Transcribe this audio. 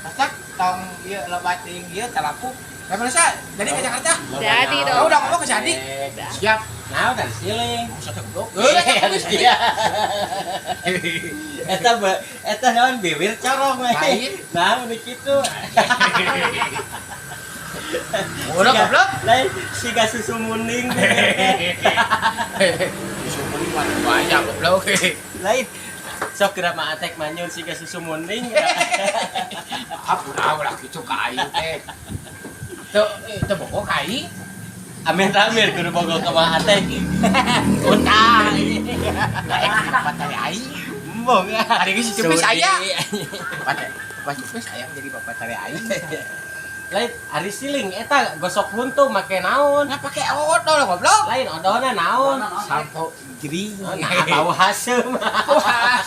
Masak tong ieu loba teuing ieu talapu. Ya Malaysia, jadi ke Jakarta. Jadi dong. Kau udah ngomong ke Sandi? Siap. Nah, udah siling. Maksudnya goblok. Iya. Eta eta naon bibir corong we. Lain. Nah, udah kitu. Udah goblok. Lain siga susu munding. Susu munding mah banyak, goblok. Lain. Sok geura mah atek manyun siga susu munding. Ah, ulah ulah kitu ka aing teh. Teu teu bogo ka aing. Amin amir kudu bogo ka mah atek. Utah. Lain kenapa tadi aing? Embung. Hari ini si Cepis aya. Bapak Bapak Cepis aya jadi bapak cari aing. Lain ari siling eta gosok huntu make naon? Nah, pakai odol, goblok. Lain odolna naon? Sampo jering. Oh, nah, bau haseum. Wah.